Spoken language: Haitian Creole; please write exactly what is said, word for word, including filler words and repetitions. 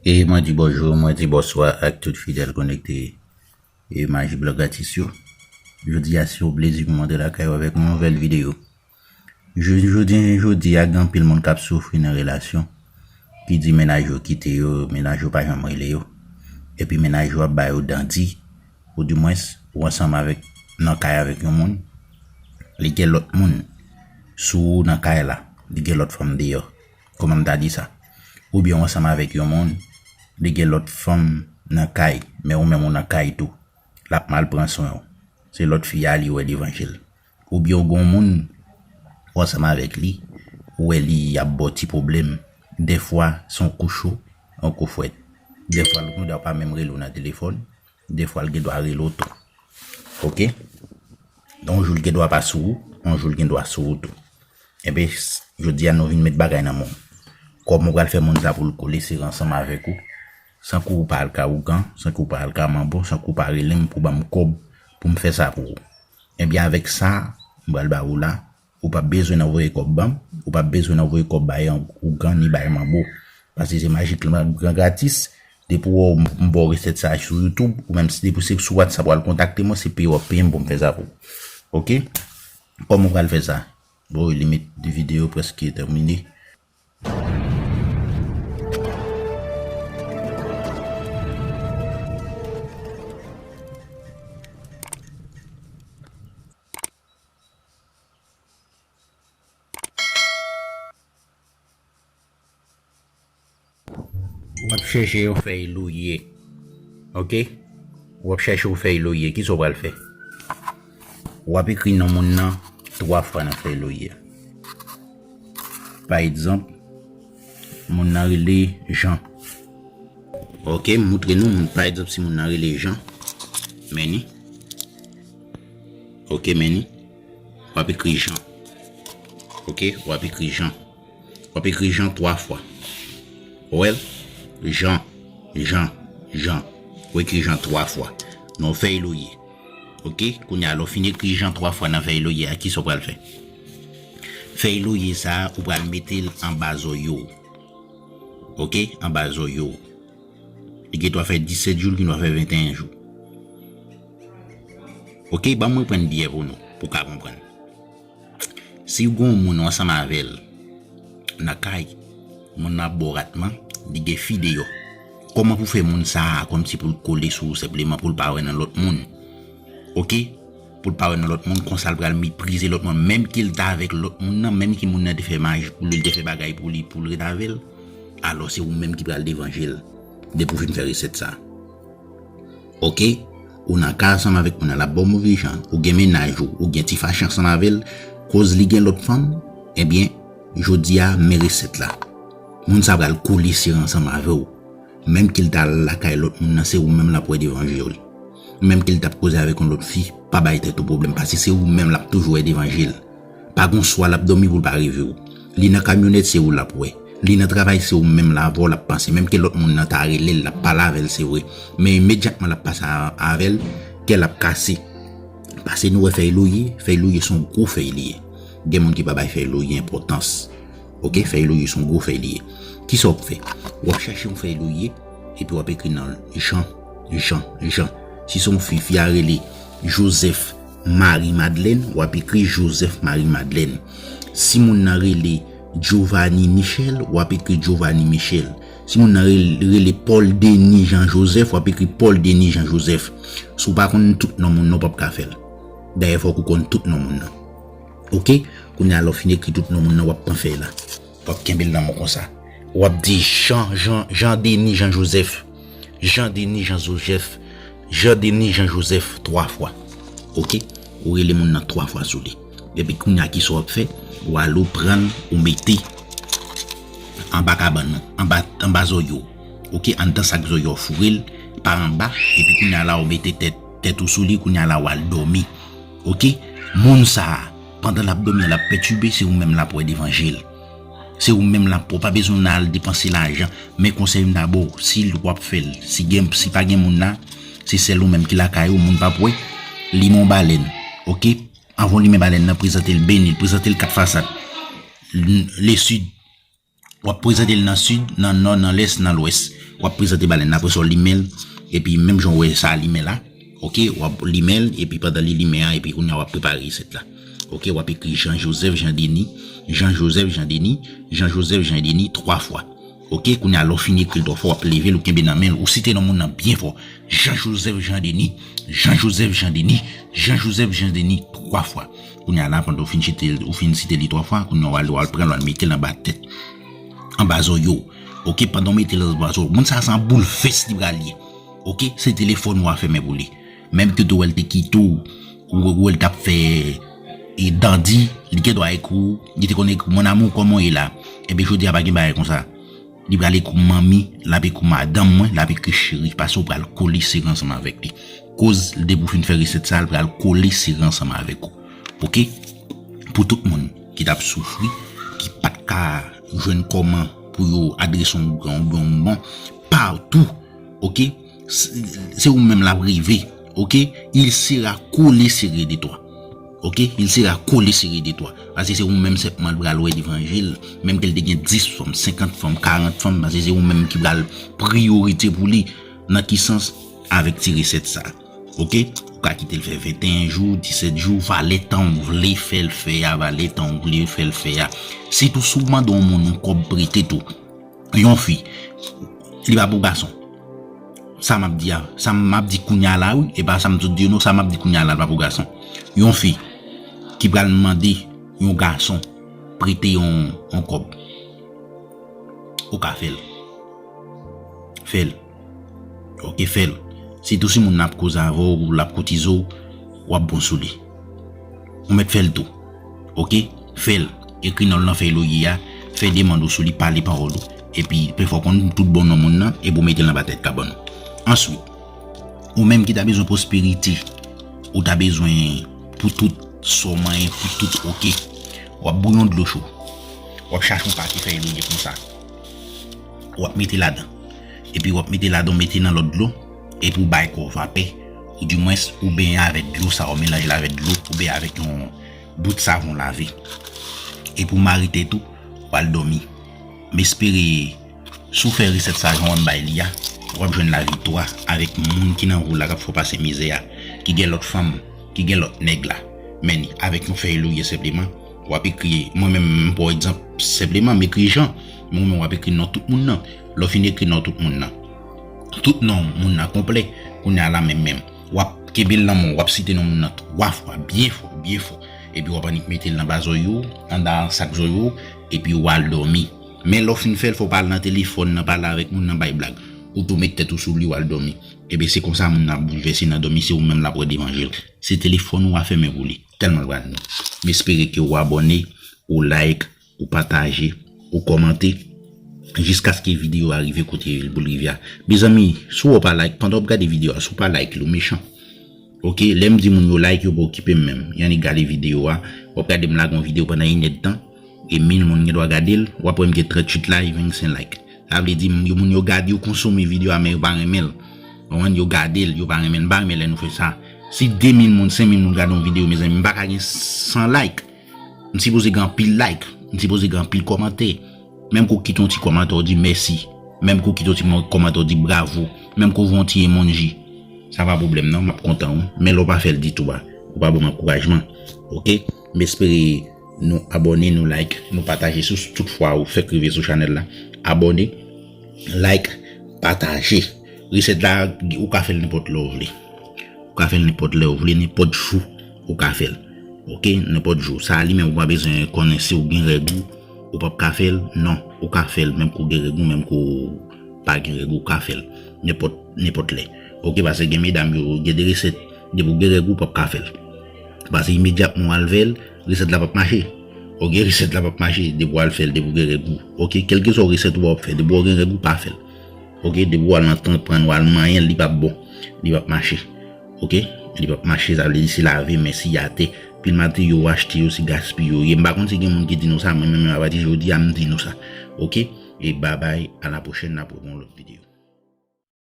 E mwen di bonjou, mwen di bonswa ak tout fidèl konekte e Maji Blan Gratis yo. Jodi a, se yon plezi pou mwen antre lakay ou avèk yon nouvèl videyo. Jou, jodi, jodi a, gen anpil moun k ap soufri nan relasyon, ki di mennaj yo kite yo, mennaj yo pa janm rele yo. Epi mennaj yo ap ba yo dandi, oudimwens, ou ansanm avèk, nan kay avèk yon moun, li gen lòt moun sou ou nan kay la, li gen lòt fanm deyò. Kòman m ta di sa? Oubyen ou ansanm avèk yon moun, li gen lòt fanm nan kay, men ou menm ou nan kay tou. L ap mal pran swen w. Se lòt fi a li wè devan je l. Oubyen ou gen yon moun, ou ansanm avèk li, ou wè li ap ba w ti pwoblèm. Dèfwa, se yon kou cho, yon kou frèt. Dèfwa, lòt moun pa menm rele w nan telefòn. Dèfwa, l gen dwa rele w tou. Oke? Yon jou, l gen dwa pa sou ou, yon jou, l gen dwa sou ou tou. Enben, s-, jodi a, nou vin met bagay nan men w. Kòman w pral fè moun sa pou l kole sere ansanm avèk ou, san ke w pa al ka ougan, san ke w pa al ka manbo, san ke w pa rele m pou ban m kòb pou m fè sa pou ou? Enben, avèk sa, m pral ba ou la, ou p ap bezwen anvoye kòb ban m, ou p ap bezwen anvoye kòb bay ougan ni bay manbo. Paske se Maji Blan Gratis. Depi w wè m, m ba w resèt sa sou YouTube, ou menm si depi se sou WhatsApp w al kontakte mwen, se peye w ap peye m pou m fè sa pou ou. Oke? Kòman w pral fè sa? Bon, limit de videyo prèske tèmine. W ap chèche yon fèy lorye. Oke? W ap chèche yon fèy lorye. Kisa w pral fè? W ap ekri non moun nan twa fwa nan fèy lorye a. Pa egzanp, moun nan rele Jan. Oke, m moutre nou, moun, pa egzanp, si moun nan rele Jan, men ni. Oke, men ni. W ap ekri Jan. Oke, w ap ekri Jan. W ap ekri Jan twa fwa. Ou wè l? Jan, Jan, Jan. Ou ekri Jan twa fwa. Nan yon fèy lorye. Oke? Kounye a, lè w fin ekri Jan twa fwa nan fèy lorye a, kisa w pral fè? Fèy lorye sa a, ou pral mete l anba zòrye w. Oke? Anba zòrye w. Li gen dwa fè disèt jou, li gen dwa fè venteyen jou. Oke? Ban m reprann byen pou nou, pou w ka konprann. Si w gen yon moun ou ansanm avè l nan kay, moun nan ap ba w ratman, li gen fi deyò. Kòman pou fè moun sa a kòmsi pou l kole sou ou senpleman, pou l pa wè nan lòt moun? Oke? Pou l pa wè nan lòt moun, konsa l pral meprize lòt moun. Menm ke l t avèk lòt moun nan, menm ke moun nan te fè maji pou li, li te fè bagay pou li, pou l ret avè l, alò se ou menm ki pral devanje l depi w fin fè resèt sa a. Oke? Ou nan kay ansanm avèk moun nan, l ap ba w move jan, ou gen mennaj ou, ou gen ti fache ansanm avè l, koz li gen lòt fanm, ebyen, jodi a, men resèt la. Moun sa pral kole sere ansanm avè w. Menm ke l t al lakay lòt moun nan, se ou menm l ap wè devan je w. Menm ke l t ap koze avèk yon lòt fi, pa bay tèt ou pwoblèm, paske se ou menm l ap toujou wè devan je l. Pa gon swa l ap dòmi pou l pa reve w. Li nan kamyonèt, se ou l ap wè. Li nan travay, se ou menm l avè w l ap panse. Menm ke lòt moun nan ta rele l, l ap pale avè l, se vre. Men imedyatman l ap pase a-, avè l, kè l ap kase. Paske nou wè fèy lorye, fèy lorye se yon gwo fèy li ye. Gen moun ki pa bay fèy lorye enpòtans. Oke, fèy lorye se yon gwo fèy li ye. Kisa w ap fè? W ap chèche yon fèy lorye, epi w ap ekri nan l Jan, Jan, Jan. Si se yon fi, fi a rele Joseph Marie Madeleine, w ap ekri Joseph Marie Madeleine. Si moun nan rele Giovanni Michel, w ap ekri Giovanni Michel. Si moun nan rele, rele Paul Denis Jean Joseph, w ap ekri Paul Denis Jean Joseph. Si w pa konn tout non moun nan, w p ap ka fè l. Dayè, fòk ou konn tout non moun nan. Oke? Kounye a, lè w fin ekri tout non moun nan, w ap pran fèy la. W ap kenbe l nan men w konsa. W ap di Jean, Jean, Jean Denis Jean Joseph. Jean Denis Jean Joseph. Jean Denis Jean Joseph twa fwa. Oke? Ou rele moun nan twa fwa sou li. Epi kounye a, kisa w ap fè? W ale, w pran l, ou mete anba kabann ou, anba, anba zòrye w. Oke? Anndan sak zòrye w, foure l pa anba. Epi kounye a la, ou mete tèt, tèt ou sou li, kounye a la, w al dòmi. Oke? Moun sa a, pandan l ap dòmi an, l ap pètibe, se ou menm l ap wè devan je l. Se ou menm l ap wè, w pa bezwen al depanse lajan. Men konsèy m ta ba w, si w ap fè l, si gen, si pa gen moun la, se sèl ou menm ki lakay ou, moun p ap wè, limen yon balèn. Oke? Anvan w limen balèn nan, prezante l, beni l, prezante l kat fasad. L-, le sid, w ap prezante l nan sid, nan nò, nan lès, nan lwès. w ap prezante balèn nan, apre sa w limen l, epi menm jan w wè sa limen la, oke, w ap limen l, epi pandan li limen an, epi kounye a w ap prepare resèt la. Oke, w ap ekri Jean Joseph Jean Denis, Jean Joseph Jean Denis, Jean Joseph Jean Denis, twa fwa. Oke, kounye a lè w fin ekri l twa fwa, w ap leve l, ou kenbe nan men l, ou site non moun nan byen fò. Jean Joseph Jean Denis, Jean Joseph Jean Denis, Jean Joseph Jean Denis, twa fwa. Kounye a la, pandan w fin site, ou fin site li twa fwa, kounye a w al, w al pran l, w al mete l anba tèt. Anba zòrye w. Oke, pandan w mete l anba zòrye w, moun sa se yon boulvès li pral ye. Oke, se telefòn ou a fèmen pou li. Menm ke w te wè l te kite w, ou wè l t ap fè e dandi, li gen dwa ekri w, li te konn ekri w, mon amour, kòman w ye la? Ebyen, jodi a pa gen bagay konsa. Li pral ekri w manmi, l ap ekri w madanm mwen, l ap ekri cheri, paske w pral kole sere ansanm avèk li. Koz depi w fin fè resèt sa, l pral kole sere ansanm avèk ou. Oke? Pou tout moun ki t ap soufri, ki pa t ka jwenn kòman pou yo adrese yon gran oubyen yon bon, patou, oke? Se, se ou menm l ap rive, oke? Il sera collé serré de toi. Oke? Il sera collé serré de toi. Paske se ou menm senpman l pral wè levanjil, menm ke l te gen dis fanm, senkant fanm, karant fanm, paske se ou menm ki pral priyorite pou li. Nan ki sans? Avèk ti resèt sa. Oke? Ou ka kite l fè venteyen jou, disèt jou, valè tan ou vle fè l fè a, valè tan ou vle fè l fè a. Sitou si w mande yon moun yon kòb prete tou, yon fi, li pa pou gason. Sa m ap di a, sa m ap di kounye a la, wi, e pa sa m sot di yo non, sa m ap di kounye a la, li pa pou gason. Yon fi ki pral mande yon gason prete yon, yon kòb, ou ka fè l. Fè l. Oke, fè l. Sitou si moun nan ap koze avè w, l ap koutize w, w ap bon sou li. Ou mèt fè l tou. Oke? Fè l. Ekri non l nan fèy lorye a. Fè demann ou sou li, pale pawòl ou. Epi, pèfwa w konn tout bon non moun nan, epi w mete l anba tèt kabann ou. Answit, ou menm ki ta bezwen pwosperite, ou ta bezwen pou tout sa w manyen, pou tout oke. W ap bouyon dlo cho. W ap chache yon pake fèy lorye konsa. W ap mete ladan. Epi w ap mete ladan, w mete nan lòt dlo, epi w bay kò w vapè, oudimwens ou benyen avèk dlo sa, w melanje l avèk dlo, oubyen avèk yon bout savon lave. Epi w mare tèt ou, w al dòmi. M espere, si w fè resèt sa jan w ap bay li a, w ap jwenn laviktwa avèk moun ki nan ou la k ap fè w pase mizè a, ki gen lòt fanm, ki gen lòt nèg la. Men ni avèk yon fèy lorye senpleman, w ap ekri, mwen menm, m pran egzanp, senpleman, m ekri Jan, men ou menm w ap ekri non tout moun nan. Lè w fin ekri non tout moun nan, tout non moun nan konplè, kounye a la menm menm, w ap kenbe l nan men w, w ap site non moun nan twa fwa, byen fò, byen fò. Epi w ap annik mete l nan ba zòrye w, anndan sak zòrye w, epi w al dòmi. Men lè w fin fè l, fò w pale nan telefòn nan, pale avèk moun nan, bay blag. Ou tou met tèt ou sou li, w al dòmi. Ebyen, se konsa moun nan ap boulvèse nan dòmi, se ou menm l ap wè devan je l. Se telefòn ou a fèmen pou li. Tèlman l pral nou. M espere ke w abòne, ou like, ou pataje, ou kòmante, jiskaske videyo a rive kote l pou l rive a. Mezanmi, si w pa like, pandan w ap gade videyo a, si w pa like li, w mechan. Oke, lè m di moun yo like, yo pa okipe m menm. Yo annik gade videyo a, w ap gade m lage yon videyo pandan inèdtan, e mil moun gen dwa gade l, w ap wè m gen tranntuit like, vennsenk like. Sa vle di, m, yo, moun yo gade, yo konsome videyo a, men yo pa renmen l. Ou konprann? Yo gade l, yo pa renmen l. M pa renmen lè nou fè sa. Si de mil moun, senk mil moun gade yon videyo, mezanmi, m pa ka gen san like. M sipoze gen anpil like, m sipoze gen anpil kòmantè. Menm ke w kite yon ti kòmantè, w di mèsi. Menm ke w kite yon ti mo-, kòmantè, w di bravo. Menm ke w voye yon ti emoji. Sa pa pwoblèm non, m ap kontan wi. Men lè w pa fè l ditou a, ou pa ban m ankourajman. Oke? M espere nou abòne, nou like, nou pataje. Si w, tout fwa ou fèk rive sou chanèl la, abòne, like, pataje. Resèt la, ou ka fè l nenpòt lè w vle. Ou ka fè l nenpòt lè w vle, nenpòt jou ou ka fè l. Oke, nenpòt jou. Sa a li menm ou pa bezwen konnen si w gen règ ou, ou p ap ka fè l. Non, ou ka fè l menm ke w gen règ ou, menm ke w pa gen règ ou, ou ka fè l. Nenpòt, nenpòt lè. Oke, paske gen medam yo, gen de resèt, depi w gen règ ou, w p ap ka fè l. Paske imedyatman w al fè l, resèt la p ap mache. Oke, resèt la p ap mache, depi w al fè l, depi w gen règ ou. Oke, kèlkeswa resèt ou w ap fè, depi w gen règ ou, pa fè l. Oke, depi w al antreprann, w al manyen l, li p ap bon. Li p ap mache. Oke? Li p ap mache, sa vle di se lave men, se yate. Pil materyo w achte yo, se gaspiye yo ye. M pa konn si gen moun ki di nou sa, mwen menm, apati jodi a, m di nou sa. Oke? E babay, a la pwochèn, n ap wè pou yon lòt videyo.